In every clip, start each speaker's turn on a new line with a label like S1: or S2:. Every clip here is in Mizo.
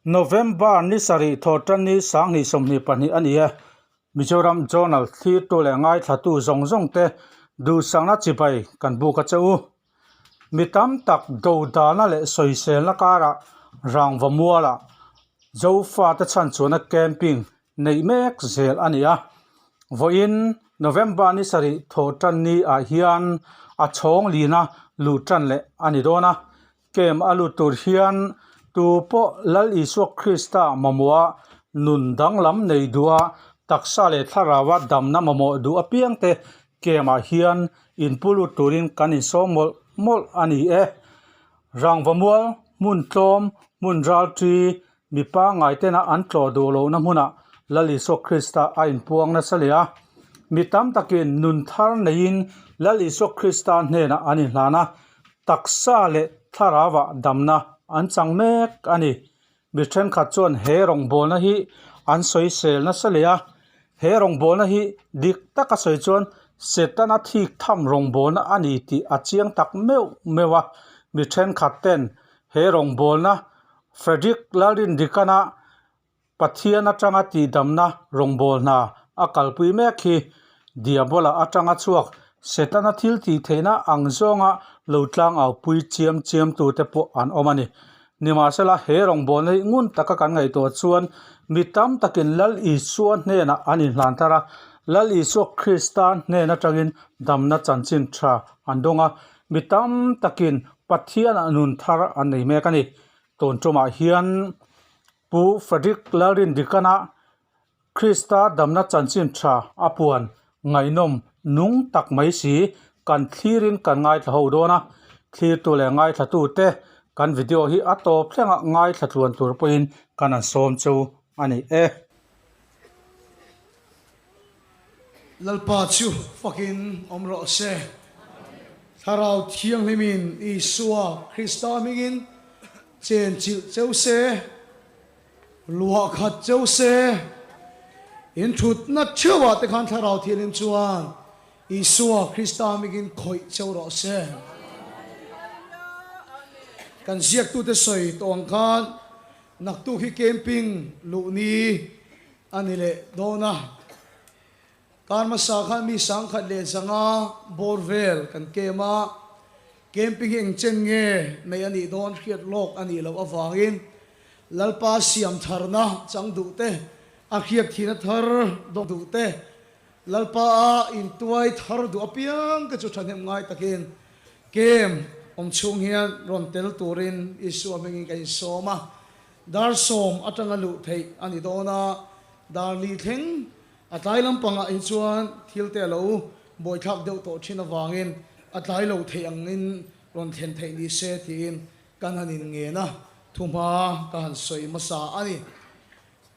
S1: November ni sarih thawhtanni 2022 a ni e. Mizoram Journal thlirtu leh ngaithlatu zawng zawng te duhsakna chibai kan buk a che u. Mi tam tak dodalna leh sawiselna karah rangva mualah Zofate chhan chuana camping neih mek zel a ni a. Vawiin November ni sarih thawhtanni ah hian a chhawng lina luh tan leh a ni dawn a. Camp a lut tur hian tu pawh Lal Isua Krista mamawha nun danglam nei duha taksa leh thlaraua damna mamawh duh apiangte camp ah hian inpu lut turin kan insawm mawlh mawlh a ni e. Rangvamual, hmun tlawm, hmun ralṭi, mipa ngaitena an tlawh duh lohna hmunah Lal Isua Krista a inpuang nasa leh a. Mi tam takin nun thar neiin Lal Isua Krista hnenah an inhlan a, taksa leh thlarauah damna an chang mek a ni. Mi thenkhat chuan he rawngbawlna hi an sawisel nasa leh a, he rawngbawlna hi dik taka sawi chuan Setana thik tham rawngbawlna a ni tih a chiang tak meuh meuh a. Mi thenkhat ten he rawngbawlna Frederick Lalrindikana Pathian atanga tihdamna rawngbâwl hna a kalpui mek hi Diabola atanga chhuak Setana thil tih theihna ang zawnga lo tlangaupui chiam chiamtute pawh an awm a ni. Nimahsela, he rawngbâwlna hi ngun taka kan ngaihtuah chuan mi tam takin Lal Isua hnenah an inhlan thar a, Lal Isua Krista hnen atangin damna chanchin tha an dawng a, mi tam takin Pathianah nun thar an nei mek a ni. Tun tumah hian Pu Frederick Lalrindikana Krista damna chanchin tha a puan ngaihnawm nung tak mai si kan thlirin kan ngaithla ho dawn a, thlirtu leh ngaithlatute kan video hi a tawp thlengah ngaithla tluan tur pawhin kan han sawm chu a ni e.
S2: Lalpa chu fakin awm rawh se. Thlarau Thianghlimin Isua Krista hmingin Chen chilh cheu se, luah khat cheu se, in thutna theuhah te khan Thlarau Thianghlim chuan Isua Krista mingin khawih cheu rawh se. Kan ziaktute sawi tawh ang khan naktuk hi camping luh ni a ni leh dawn a. Kar hmasa khan mi sangkhat leh zanga bawr vel kan kem a, camping hi eng chen nge nei a nih dawn hriat lawk a nih loh avangin Lalpa siam tharna chang duh te, a hriat thihna thar dawng duh te, Lalpa a intuai thar duh apiang te chu thahnem ngai takin camp awm chhung hian rawn tel turin Isua hmingin ka insawm a, dar sawm atanga luh theih a ni dawn a, dar li thleng A tlai lampangah hi chuan thil te a lo buaithlak deuh tawh thin avangin a tlai lo theih angin rawn thlen theih ni se tiin kan han inngen a, thuhma ka han sawi hmasa a ni.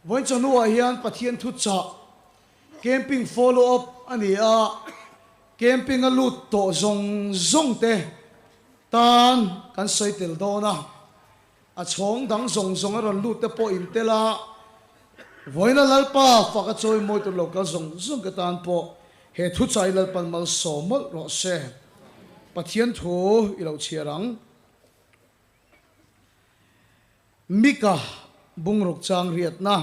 S2: Vawiin chawhnuah hian Pathian thuchah camping follow up a ni a, camping a lut tawh zawng zawng te tan kan sawi tel dawn a, A chhawng dang zawng zawng a rawn lut te pawh in tel a, vawiina Lalpa fak a chawi mawi tur lo kal zawng zawng ka tan pawh he thuchai Lalpan malsawm mawlh rawh se. Pathian thu i lo chhiar ang. Mika bungruk chang riatna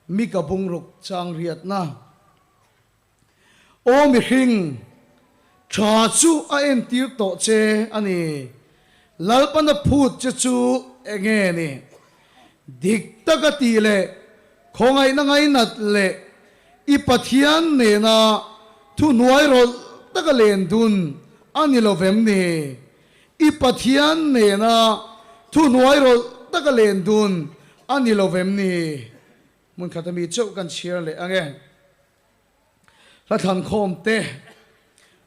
S2: Mika bungruk chang riatna. Aw mihring, tha chu a entir tawh che a ni. Lalpana phut che chu enge ni? Dik taka tih leh khawngaihna ngainat leh i Pathian nena thuhnuai rawlh taka len dun a ni lo vem ni? I Pathian nena thuhnuai rawlh taka len dun a ni lo vem ni? Hmun khat ami chauh kan chhiar leh ang e. Hla thlankhawm te,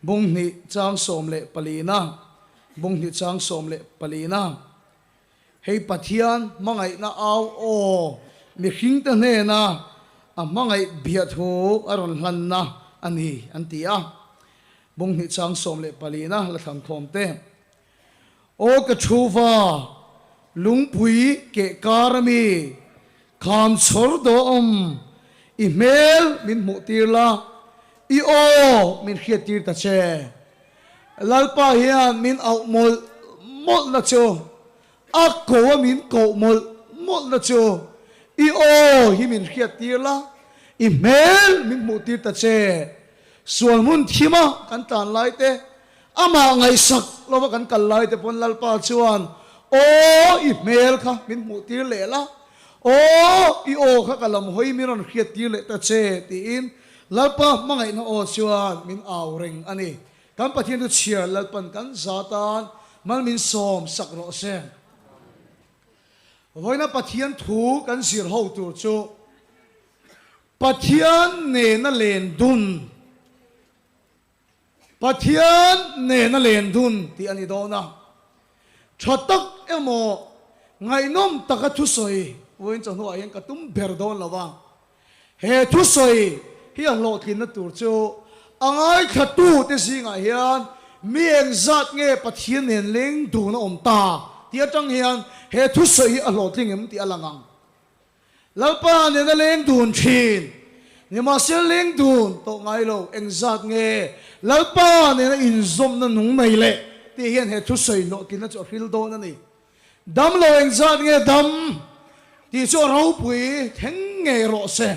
S2: bung hnih chang 14na, bung hnih chang 14na. Hei Pathian hmangaihna au aw mihringte hnena a hmangaih biah thu a rawn hlanna a ni an ti a. Bung hnih chang 14na hla thlankhawm te. Aw ka thu va, lungpui keh kar ami, kham chhawr dawm, i hmel min hmuh tir la, i aw min hriat tir ta che. Lalpa hian min auh mawlh mawlh na chu, a ko a min koh mawlh mawlh na chu i aw hi min hriat tir la, i hmel min hmuh tir ta che. Sual hmun thim a kan tlan lai te, amah ngaihsak lova kan kal lai te pawn Lalpa chuan aw i hmel kha min hmuh tir leh la, aw i aw kha ka lam hawi min rawn hriat tir leh ta che tiin Lalpa hmangaihna aw chuan min au reng a ni. Kan Pathian chu chhiar Lalpan kan za tan mal min sawm sak rawh se. Vawiina Pathian thu kan zir ho tur chu Pathian nena len dun, Pathian nena len dun tih a ni dawn a. Tha tak emaw ngaihnawm taka thusawi vawiin chawhnuah hian ka tum ber dawn lo va. He thusawi hi a hlawhtlinna tur chu a ngaithlatute zingah hian mi engzat nge Pathian nen leng dun a awm ta tih atang hian he thusawi hi a hlawhtling em tih a lang ang. Lalpa nena leng dun thin, nimahsela leng dun tawh ngai lo engzat nge Lalpa nena inzawmna nung nei leh tih hian he thusawi hlawhtlinna chu a hril dawn a ni. Dam lo engzat nge dam tih chu a ropui thleng ngei rawh se.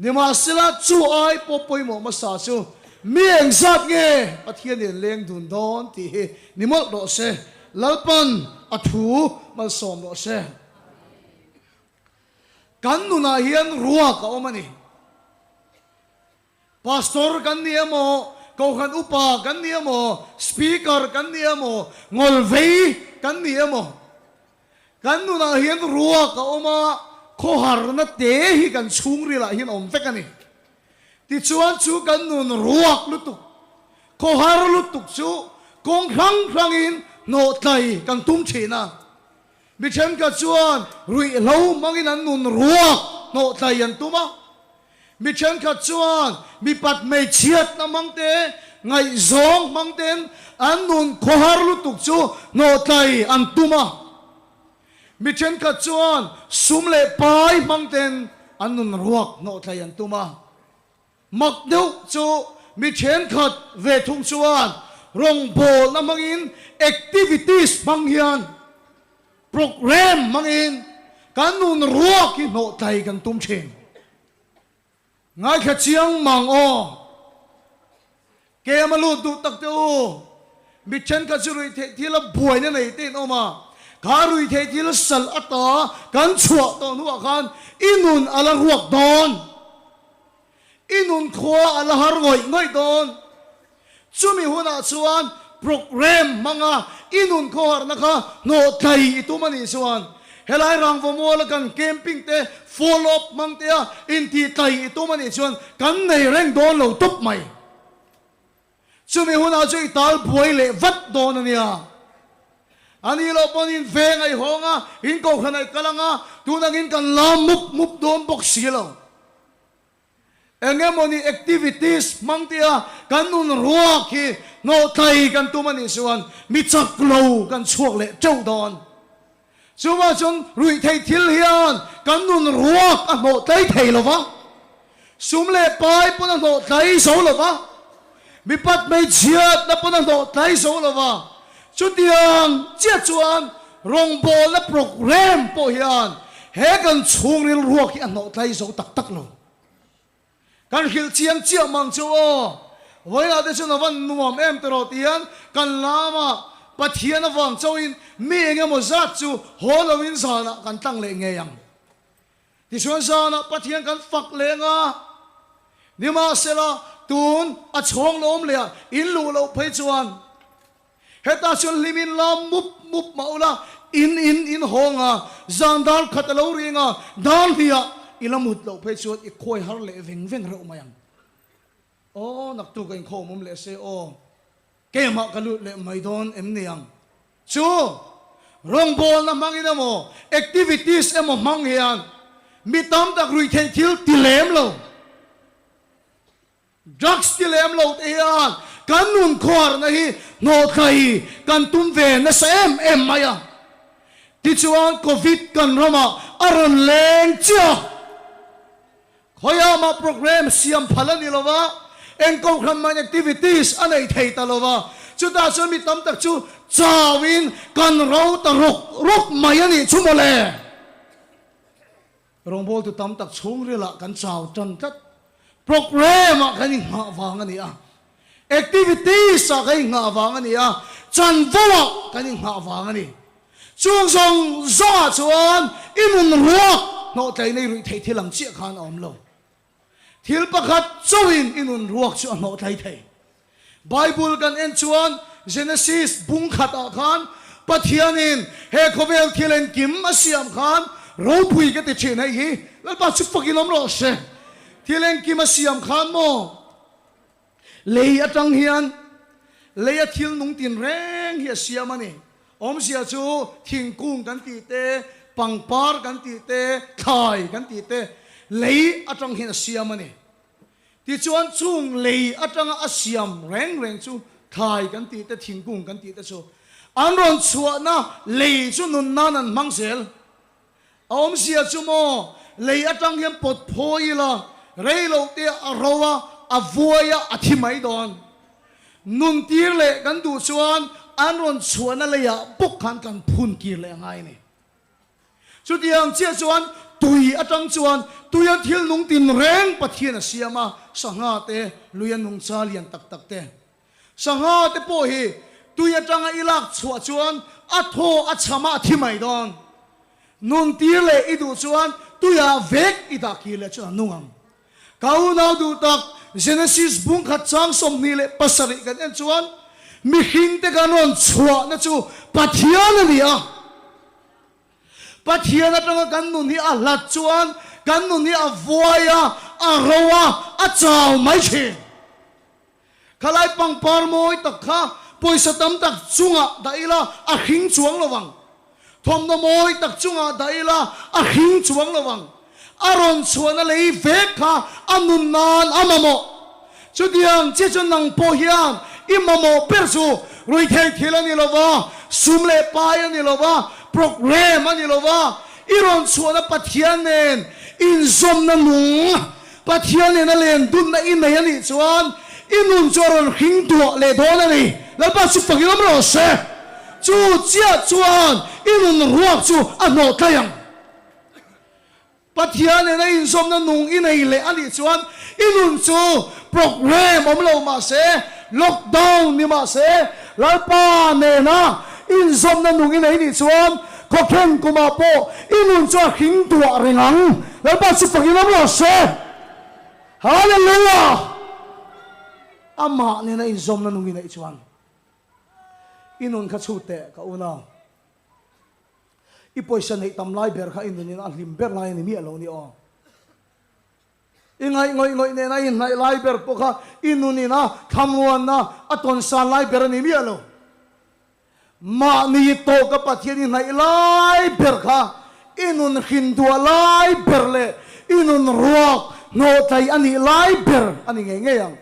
S2: Nimahsela chu ai pawh pawimawh hmasa chu mi engzat nge Pathian in leng dun dawn tih hi ni mawlh rawh se. Lalpan a thu malsawm rawh se. Kan nunah hian ruak a awm a ni. Pastor kan ni emaw, Kohhran Upa kan ni emaw, Speaker kan ni emaw, Ngawlvei kan ni emaw, kan nunah hian ruak a awm a, khawharna te hi kan chhungrilah hian a awm vek a ni. Tichuan chu kan nun ruak lutuk, khawhar lutuk chu kawng hrang hrangin hnawhtlai kan tum thin a. Mi thenkhat chuan ruihhlo hmangin an nun ruak hnawhtlai an tum a. Mi thenkhat chuan mipat hmeichhiatna hmang te, ngaihzawng hmang ten an nun khawhar lutuk chu hnawhtlai an tum a. Mi thenkhat chuan sum leh pai hmang ten an nun ruak hnawhtlai an tum a. Mak deuh chu mi thenkhat ve thung chuan rawngbawlna hmangin activities hmang hian Programme hmangin kan nun ruak hi hnawhtlai kan tum thin. Ngaithla chiang mang aw. Kem a lut duh tak te u. Mi thenkhat chu ruihtheih thil a buaina nei te in awm a. Kha ruihtheih thil sal ata kan chhuah tawh hnuah khan i nun a la ruak dawn. I nun khua a la har ngawih ngawih dawn. Chumi hunah chuan programme hmanga i nun khawharna kha hnawhtlai i tum a nih chuan helai Rangvamuala kan camping te follow up hmang tea intihtlai i tum a nih chuan kan nei reng dawn lo tawp mai. Chumi hunah chu i tal buai leh vat dawn a nia. A nih loh pawn in veng a i hawng a, in kohhran a i kal ang a, tun angin kan lam mup mup dawn bawk si lo. Eng emawni activities hmang tia kan nun ruak hi hnawhtlai kan tum a nih chuan mi chak lo kan chhuak leh teuh dawn. Chuvang chuan ruihtheih thil hian kan nun ruak a hnawhtlai thei lo va, sum leh pai pawn a hnawhtlai zo lo va, mipat hmeichhiatna pawn a hnawhtlai zo lo va, chutiang chiah chuan rawngbawlna programme pawh hian he kan chhungril ruak hi a hnawhtlai zo tak tak lo. Kan hrilh chiang chiah mang chu aw, vawilah te chuan a van nuam em tawh ti hian kan lamah Pathian avang chauhin mi eng emaw zat chu haw loin zanah kan tlang leh ngei ang. Tichuan zanah Pathian kan fak leng a, nimahsela tun a chhawng lawm leh a in luh loh phei chuan hetah chuan hlim in lam mup mup mah ula in in in hawng a, zan dar khat a lo ring a, dar hliah i la mut loh phei chuan i khawi har leh veng veng reuh mai ang. Aw naktuk a inkhawm awm leh se aw. Keimah ka lut leh mai dawn em ni ang chu? Rawngbawlna hmangin emaw, activities emaw hmang hian mi tam tak ruihtheih thil ti lem lo, drugs ti lem lo te hian kan nun khuarna hi hnawhthlai kan tum ve nasa em em mai a. Tichuan Covid kan ramah a rawn leng chiah a. Khawiamah programme siam phal a ni lo va, eng kohhran mah activities a nei thei ta lo va, chutah chuan mi tam tak chu chauin kan ro ta rawk rawk mai a nih chu mawle. Rawngbawltu tam tak chhungrilah kan chau tan tlat. Programme-ah kan inghah vang a ni a, activities-ah kan inghah vang a ni a, chanvo-ah kan inghah vang a ni. Chung zawng zawngah chuan i nun ruak hnawhtlaina i ruih theih thil ang chiah khan a awm lo. Thil pakhat chauhin i nun ruak chu a hnawhtlai thei. Bible kan en chuan Genesis bung khatah khan Pathianin he khawvel thil engkim a siam khan ropui ka ti thin hei hi Lalpa chu fakin awm rawh se. Thil engkim a siam khan maw lei atang hian leia thil nung tin reng hi a siam a ni. Awmzia chu thingkung kan tih te, pangpar kan tih te, thlai kan tih te lei atang hian a siam a ni. Tichuan chung lei atanga a siam reng reng chu thlai kan tih te, thingkung kan tih te chu an rawn chhuahna lei chu nun nan an hmang zel. A awmzia chu maw lei atang hian pawt phawi ila rei loh te a ro a, a vuai a, a thi mai dawn. Nun tir leh kan duh chuan an rawn chhuahna leiah bawk khan kan phun kir leh a ngai a ni. Chutiang chiah chuan tui atang chuan tuia thil nung tin reng Pathian a siam a, sangha te, lui a nungcha lian tak tak te. Sangha te pawh hi tui atanga i lak chhuah chuan a thaw a chham a, a thi mai dawn. Nun tir leh i duh chuan tuiah vek i dah kir leh chuan a nung ang. Ka unau duh tak, Genesis bung khat chang 27 kan en chuan mihringte kan rawn chhuahna chu Pathian a ni a. Pathian atanga kan nun hi a hlat chuan kan nun hi a vuai a, a ro a, a chau mai thin. Khalai pangpar mawi tak kha pawisa tam tak chungah dah ila a hring chuang lo vang. Thawmhnaw mawi tak chungah dah ila a hring chuang lo vang. A rawn chhuahna lei vek kha a nun nan a mamawh. Chutiang chiah chu nang pawh hian i mamawh ber chu ruihtheih thil a ni lo va, sum leh pai a ni lo va, programme a ni lo va, i rawn chhuahna Pathian nen inzawmna nung Pathian nena len dunna i nei a nih chuan i nun chu a rawn hring duah leh dawn a ni. Lalpa chu fakin awm rawh se. Chu chiah chuan i nun ruak chu a hnawh tlai ang. Pathian nena inzawmna nung i nei leh a nih chuan i nun chu programme awm lo mah se, lockdown ni mah se, Lalpa nena inzawmna nung i nei nih chuan Khawkhen kumah pawh i nun chu a hring duah reng ang. Lalpa chu fakin awm lo se. Hallelujah! Amah nena inzawmna nung i neih chuan i nun kha chhut teh ka unau. I pawisa neih tam lai ber kha i nunin a hlim ber lai a ni miah lo ni aw. I ngaih ngawih ngawih nena i hnaih lai ber pawh kha i nunin a thlamuanna a tawnsan lai ber a ni miah lo. Mahni tawka Pathian i hnaih lai ber kha i nun hrin duah lai ber leh i nun ruak hnawhtlai a nih lai ber a ni ngei ngei ang.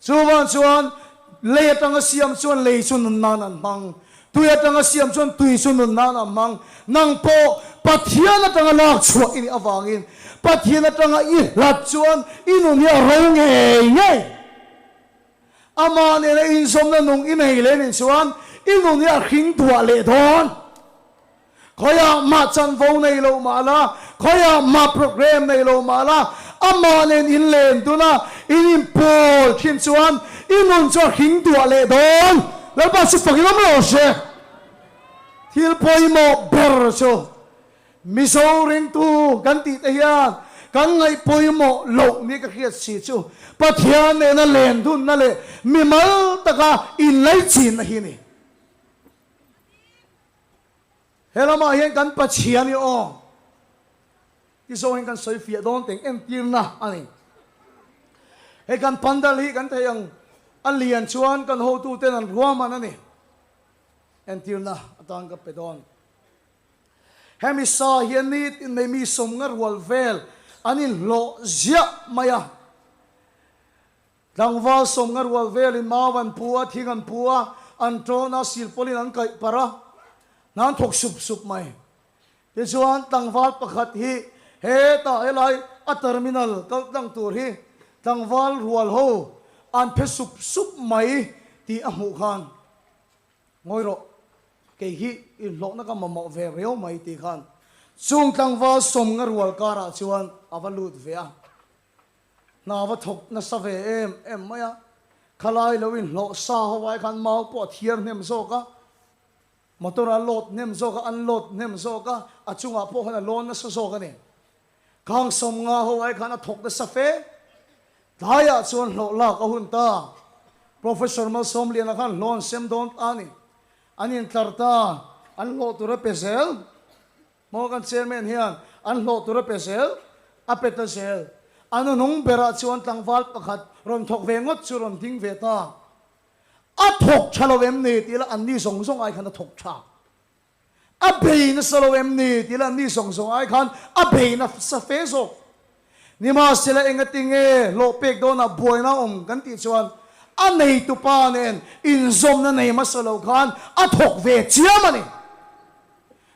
S2: Chuvang chuan lei atanga siam chuan lei chu nun nan an hmang, tui atanga siam chuan tui chu nun nan an hmang. Nang pawh Pathian atanga lak chhuah i nih avangin Pathian atanga i hlat chuan i nun hi a ro ngei ngei. Amah nena inzawmna nung i nei leh nih chuan i nun hi a hring duah leh dawn. Khawiah mah chanvo nei lo mah la, khawiah mah programme nei lo mah la, amah nen in len dun a, in inpawl thin chuan i nun chu a hring duah leh dawn. Lalpa chu fakin awm lo se. Thil pawimawh ber chu Mizo ringtu kan tih te hian kan ngaih pawimawh loh ni ka hriat si chu Pathian nena len dunna leh mimal taka inlaichinna hi a ni. He lamah hian kan Pathian i aw ti zawngin kan sawi fiah dawn teng entirna a ni. Hei kan pandal hi kan thei ang a lian chuan kan hotuten an ruahman a ni. Entirna atan ka pe dawn. Hemi sa hian nitin mai mi sawmnga rual vel an inhlawh ziah mai a. Tlangval sawmnga rual velin mau an pu a, thing an pu a, an tawn a, silpawlin an kaih parh a, hna an thawk sup sup mai. Tichuan tlangval pakhat hi hetah helai a terminal kal tlang tur hi tlangval rual ho an phe sup sup mai tih a hmuh khan Ngawi rawh, kei hi inhlawhna ka mamawh ve riau mai tih khan. Chung tlangval 50 rual karah chuan a va lut ve a, hna va thawk nasa ve em em mai a, khalai lo inhlawh sa ho ai khan mau pawh a thiar hnem zawk a, motor a load hnem zawk a, an load hnem zawk a, a chungah pawh khan a lawn nasa zawk a ni. Khang 50 ho ai khan a thawk nasa fe. Tlaiah chuan hlawh lak a hun ta. Professor Malsawmliana khan hlawh an sem dawn ta a ni. An intlar ta, an hlawh tur a pe zel. Maw kan chairman hian an hlawh tur a pe zel, a pe ta zel. A nuhnung berah chuan tlangval pakhat rawn thawk ve ngawt chu rawn ding ve ta. A thawk tha lo em ni tih lah anni zawng zawng ai khan a thawk tha. A bei nasa lo em ni tih lah anni zawng zawng ai khan a bei nasa fe zawk. Nimahsela engati nge hlawh pek dawnah buaina awm kan tih chuan a neitupa nen inzawmna nei hmasa lo khan a thawk ve chiam a ni.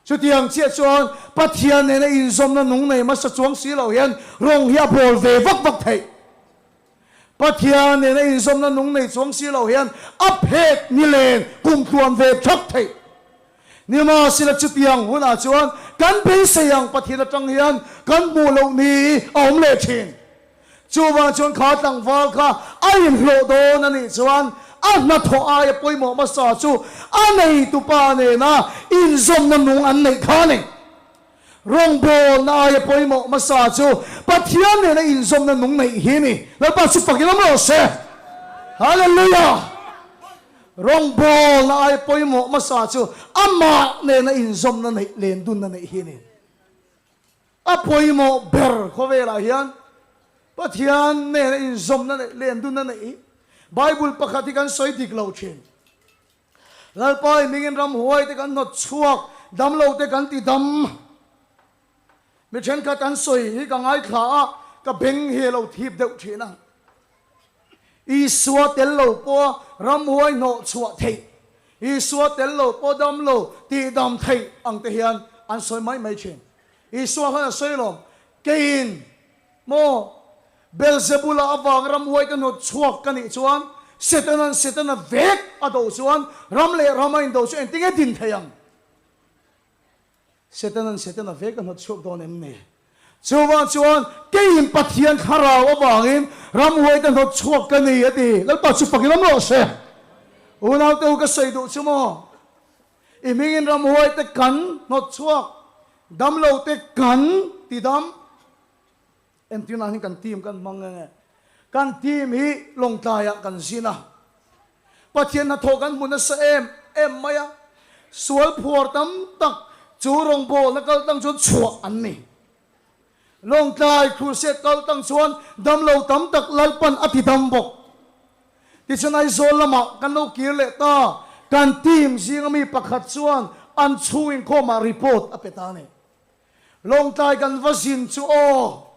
S2: Chutiang chiah chuan Pathian nena inzawmna nung nei hmasa chuang si lo hian rawng hi a bawl ve vak vak theih. Pathian nena inzawmna nung nei chuang si lo hian a phek ni len kum tluan ve thak theih. Nimahsela chutiang hunah chuan kan beisei ang Pathian atang hian kan hmuh loh ni a awm leh thin. Chuvang chuan kha tlangval kha a inhlawh dawn a nih chuan a hnathawh aia pawimawh hmasa chu a neitupa nena inzawmna nung an neih kha a ni. Rawngbawlna aia pawimawh hmasa chu Pathian nena inzawmna nung neih hi a ni. Lalpa chu fak in awm rawh se. Hallelujah! Rawngbawlna aia pawimawh hmasa chu amah nena inzawmna neih len dunna neih hi a ni. A pawimawh ber khawvelah hian Pathian nena inzawmna neih len dunna neih hi Bible pakhat hi kan sawi dik lo thin. Lalpa i hmingin ramhuai te kan hnawt chhuak, damlo te kan ti dam. Mi thenkhat an sawi hi ka ngaithla a, ka beng hi a lo thip deuh thin a. Isua tel lo pawha ramhuai hnawh chhuah theih, Isua tel lo pawh dam lo tih dam theih ang te hian an sawi mai mai thin. Isua khan a sawi lawm, Keiin maw Beelzebula avang ramhuai ka hnawt chhuak ka nih chuan Setanan Setana vek a do chuan ram leh ram a indo chu engtinge din thei ang? Setanan Setana vek a hnawt chhuak dawn em ni? Chuvang chuan keiin Pathian thlarau avangin ramhuai te hnawt chhuak ka ni a ti. Lalpa chu fakin awm rawh se. Unaute u ka sawi duh chu maw? I hmingin ramhuai te kan hnawt chhuak, damlo te kan ti dam. Entirna hian kan team kan hmang nge nge. Kan team hi Lawngtlaiah kan zin a. Pathian hnathawh kan hmu nasa em em mai a. Sual phuar tam tak chu rawngbawlna kal tang chuan chhuah an ni. Lawngtlai Crusade kal tang chuan damlo tam tak Lalpan a ti dam bawk. Tichuan Aizawl lamah kan lo kir leh ta. Kan team zinga mi pakhat chuan an chhung inkhawmah report a pe ta a ni. Lawngtlai kan va zin chu aw,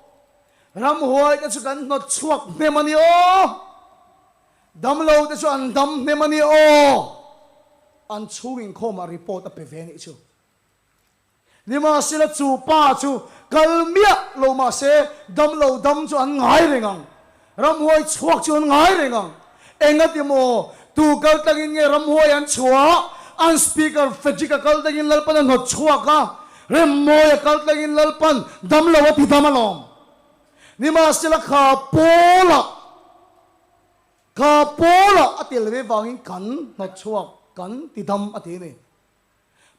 S2: ramhuai te chu kan hnawt chhuak hnem a ni aw, damlo te chu an dam hnem a ni aw, an chhung inkhawmah report a pe ve nih chu. Nimahsela chu pa chu kal miah lo mahse damlo dam chu an ngai reng ang. Ramhuai chhuak chu an ngai reng ang. Engati maw? Tu kal tangin nge ramhuai an chhuah? An speaker Frederick a kal tangin Lalpan a hnawt chhuak a, Remmawi a kal tangin Lalpan damlo a ti dam alawm. Nimahsela kha Paula kha Paula a tel ve vangin kan hnawt chhuak, kan ti dam a ti a ni.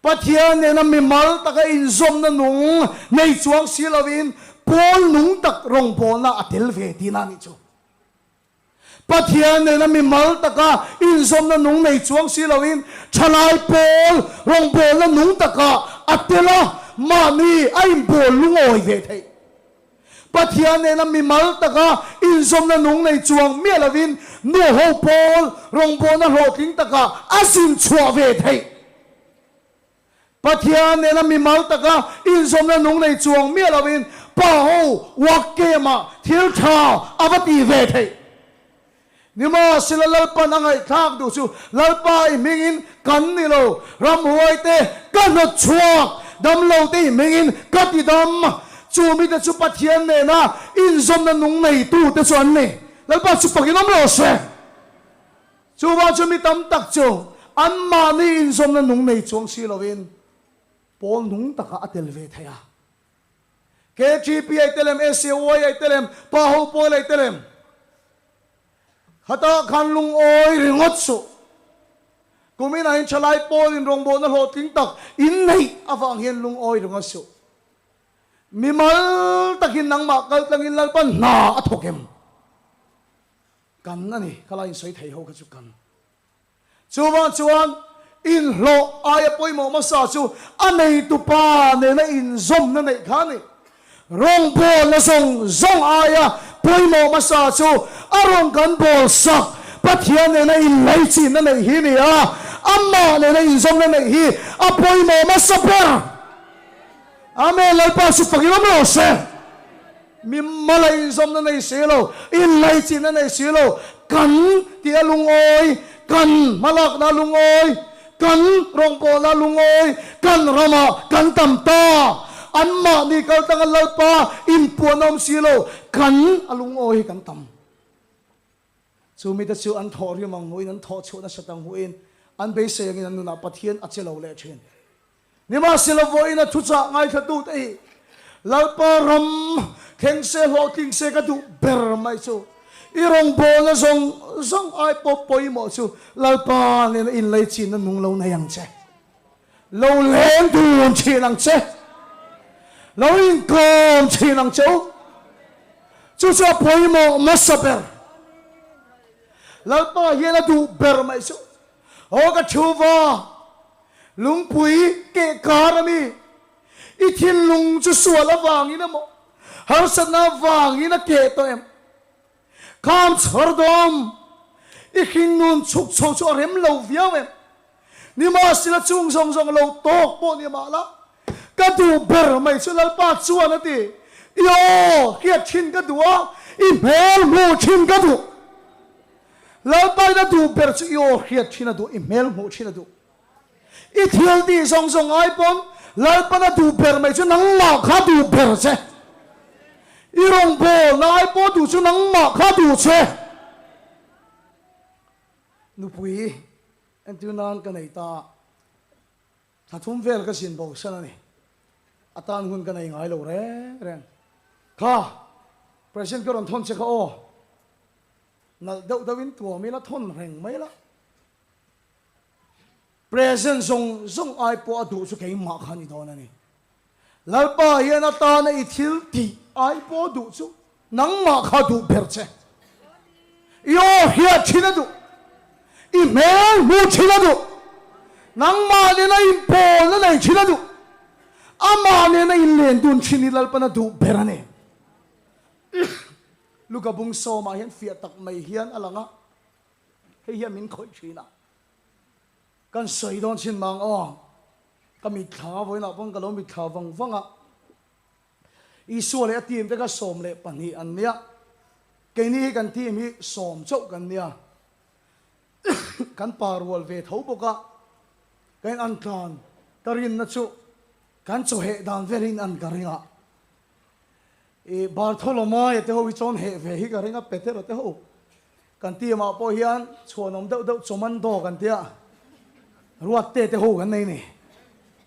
S2: Pathian nena mimal taka inzawmna nung nei chuang si lovin pawl nung tak rawngbawlna a tel ve tihna a nih chu. Pathian nena mimal taka inzawmna nung nei chuang si lovin thalai pawl rawngbawlna nung takah a tel a, mahni a inbawl lungawi ve theih. Pathian nena mimal taka inzawmna nung nei chuang miah lovin nuho pawl rawngbawlna hlawhtling taka a zin chhuah ve theih. Pathian nena mimal taka inzawmna nung nei chuang miah lovin pa ho work camp-ah thil tha a va ti ve theih. Nimahsela Lalpan a ngaihthlak duh chu Lalpa i hmingin kan ni lo, ramhuai te ka hnawt chhuak, damlo te i hmingin ka ti dam. Chu mite chu Pathian nena inzawmna nung neitu te chu an ni. Lalpa chu fakin awm rawh se. Chuvang chu mi tam tak chu anmahni inzawmna nung nei chuang si loin pawl nung takah a tel ve thei a. KTP ai tel em, SAY ai tel em, Pa ho pawl ai tel em? Khatah khan lungawi ringawt suh. Kumin ah hin thalai pawl in rawngbawlna hlawhtling tak in neih avang hian lungawi ringawt suh. Mimal takin nangmah kal tlangin Lalpan hna a thawk em? Kan a ni, khalai in sawi thei ho kha chu kan. Chuvang chuan inhlawh aia pawimawh hmasa chu a neitupa nena inzawmna neih kha a ni. Rawngbawlna zawng zawng aia pawimawh hmasa chu a rawn kan bawl sak Pathian nena inlaichinna neih hi a ni a, amah nena inzawmna neih hi a pawimawh hmasa ber. Amen, Lalpa chu fak i awm rawh se. Mi mala inzawmna nei si lo, inlaichinna nei si lo, kan tih a lungawi, kan hmalakna a lungawi, kan rawngbawlna a lungawi, kan ramah kan tam ta, anmahni kaltanga Lalpa inpuan a awm si lo, kan a lungawi hi kan tam. Chu mite chu an thawh rim ang hmuhin, an thawh chhuah nasat ang hmuhin, an beisei angin an nunah Pathian a che lo leh thin. Nimahsela vawiin a thuchah ngaithlatute hi Lalpa ram thleng se hlawhtling se ka duh ber mai chu i rawngbawlna zawng zawng ai pawh pawimawh chu Lalpa nena inleichinna nung lo nei ang che. Lo leng dun thin ang che. Lo inkawm thin ang che u. Chu chu a pawimawh hmasa ber. Lalpa hian a duh ber mai chu. Aw ka thu va, lungpui keh kar a mi, i thinlung chu sual avangin emaw, harsatna avangin a keh tawh em? Kham chhawr dawm, i hringnun chhuk chho chu a rem lo viau em? Nimahsela chung zawng zawng lo tawk pawh ni mah la, ka duh ber mai chu Lalpa chuan a ti, I aw hriat thin ka duh a, i hmel hmuh thin ka duh. Lalpain a duh ber chu i aw hriat thin a duh, i hmel hmuh thin a duh. I thil tih zawng zawng ai pawn Lalpan a duh ber mai chu nangmah kha duh ber che. I rawngbawlna ai pawh duh chu nangmah kha duh che. Nupui entir nan ka nei ta. Thla thum vel ka zin bo san a ni. A tan hun ka nei ngai lo reng reng. Kha, President ka rawn thawn che kha aw. Nalh deuh deuhin tuam ila thawn reng mai la. Present zawng zawng ai pawh a duh chu keimah kha a ni dawn a ni. Lalpa hian atana i thil tih ai pawh duh chu nangmah kha duh ber che. I aw hriat thin a duh. I hmel hmuh thin a duh. Nangmah nena inpawlna nei thin a duh. Amah nena inlen dun thin hi Lalpan a duh ber a ni. Luka bung sawmah hian fiah tak mai hian a lang a, hei hian min khawih thin a. Kan sawi dawn chin mang aw, ka mitthla vawiinah pawn ka lo mitthla vang vang a. Isua leh a team te kha 12 an nia, keini hi kan team hi sawm chauh kan nia. Kan pa rual ve tho bawk a, ka in an tlan ka rinna chu kan chawheh dan velin an ka ring a. I Bartholomaia te ho hi chuan heh ve hi ka ring a, Petera te ho kan team ah pawh hian chhuanawm deuh deuh Chawmando kan tia Ruatte te ho kan nei ni.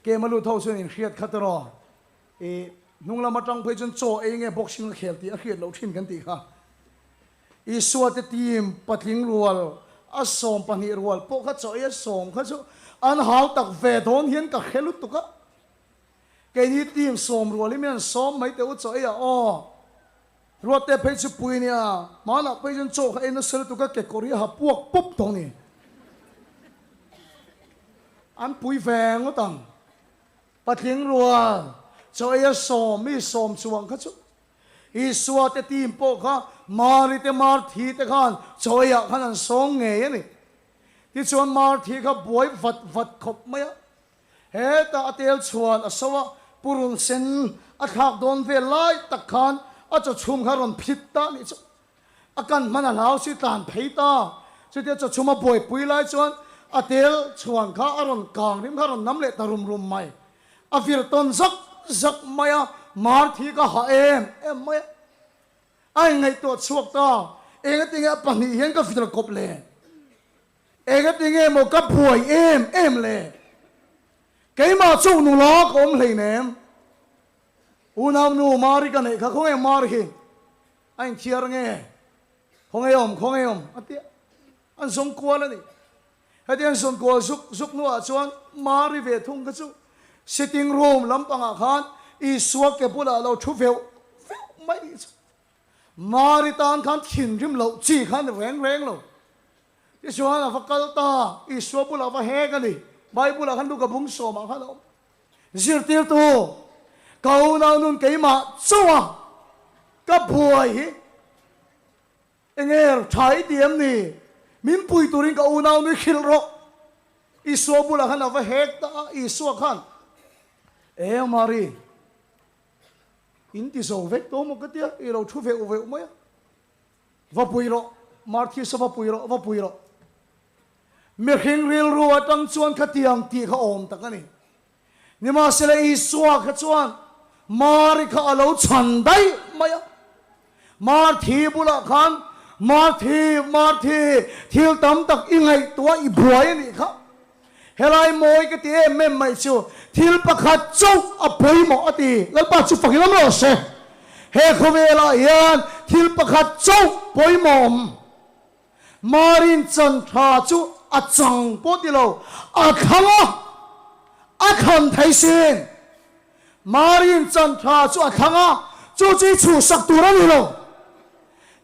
S2: Kem a lut ho chuan in hriat kha tiraw i hnung lam atang phei chuan chaw ei nge boxing a khel tih a hriat loh thin kan tih kha. Isua te team patling rual a 12 rual pawh kha chaw ei a sawm kha chu an hau tak ve dawn hian ka hre lutuk a. Keini team sawm rual hi min han sawm mai teh u chaw ei ah aw. Ruatte phei chu pui nia, hmanah phei chuan chaw kha ei nasa lutuk a kekawr hi a ha puak pup tawh ni. An pui ve ngawt ang. Patling rual chaw ei a sawm mi sawm chuang kha chu Isua te team pawh kha Mari te Marthi te khan chaw ei ah khan an sawm ngei a ni. Tichuan Marthi kha buai vat vat khawp mai a. Hetah a tel chhuan a so a, purun sen a thlak dawn vel lai tak khan a chaw chhum kha a rawn phit ta nih chu. A kan hman a hlau si tlan phei ta. Chutia chaw chhum a buaipui lai chuan a tel chhuan kha a rawn kang rim kha a rawn nam leh ta rum rum mai. A vir tawn zak zak mai a, Marthi ka ha em em mai a. A inngaihtuah chhuak ta, Engatinge a pahnih hian ka vir kawp le? Engatinge maw ka buai em em le? Keimah chu nula ka awm hleinem. Unau nu Mari ka neih kha khawnge Mari hi a inthiar nge? Khawnge awm, khawnge awm a ti a, an zawng kual a ni. Heti an zawn kual zuk zuk hnuah chuan Mari ve thung kha chu sitting room lampangah khan Isua ke bulah a lo thu veuh veuh mai nih chu. Mari tan khan thinrim loh chi kha a ni reng reng lo. Tichuan a va kal ta, Isua bulah a va hek a ni. Bible-ah khan Luka bung sawmah khan a awm. Zirtirtu, ka unau nun keimah chauha ka buai hi enge tha i ti em ni? Min pui turin ka unau nui hrilh rawh. Isua bulah khan a va hek ta a, Isua khan, E Mari, in ti zo vek tawh maw ka tia, i lo thu veuh veuh mai a, va pui rawh, Marthisa va pui rawh, va pui rawh. Mihring rilru atang chuan khatiang tih kha awm tak a ni. Nimahsela Isua kha chuan Mari kha a lo chhan daih mai a. Marthi bulah khan, Marthi, Marthi, thil tam tak i ngaihtuah i buai a nih kha. Helai mawi ka ti em em mai chu thil pakhat chauh a pawimawh a ti. Lalpa chu fak lam rawh se. He khawvelah hian thil pakhat chauh pawimawh awm. Marin chan tha chu a chang pawh ti lo, a thlang a, a thlan thei sin. Marin chan tha chu a thlang a, chu chu i chhuhsak tur a ni lo.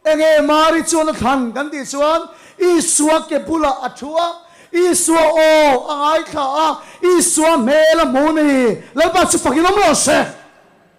S2: Enge Mari chuan a thlan kan tih chuan Isua ke bulah a thu a, Isua aw a ngaithla a, Isua hmel a hmu ni. Lalpa chu fakin awm rawh se.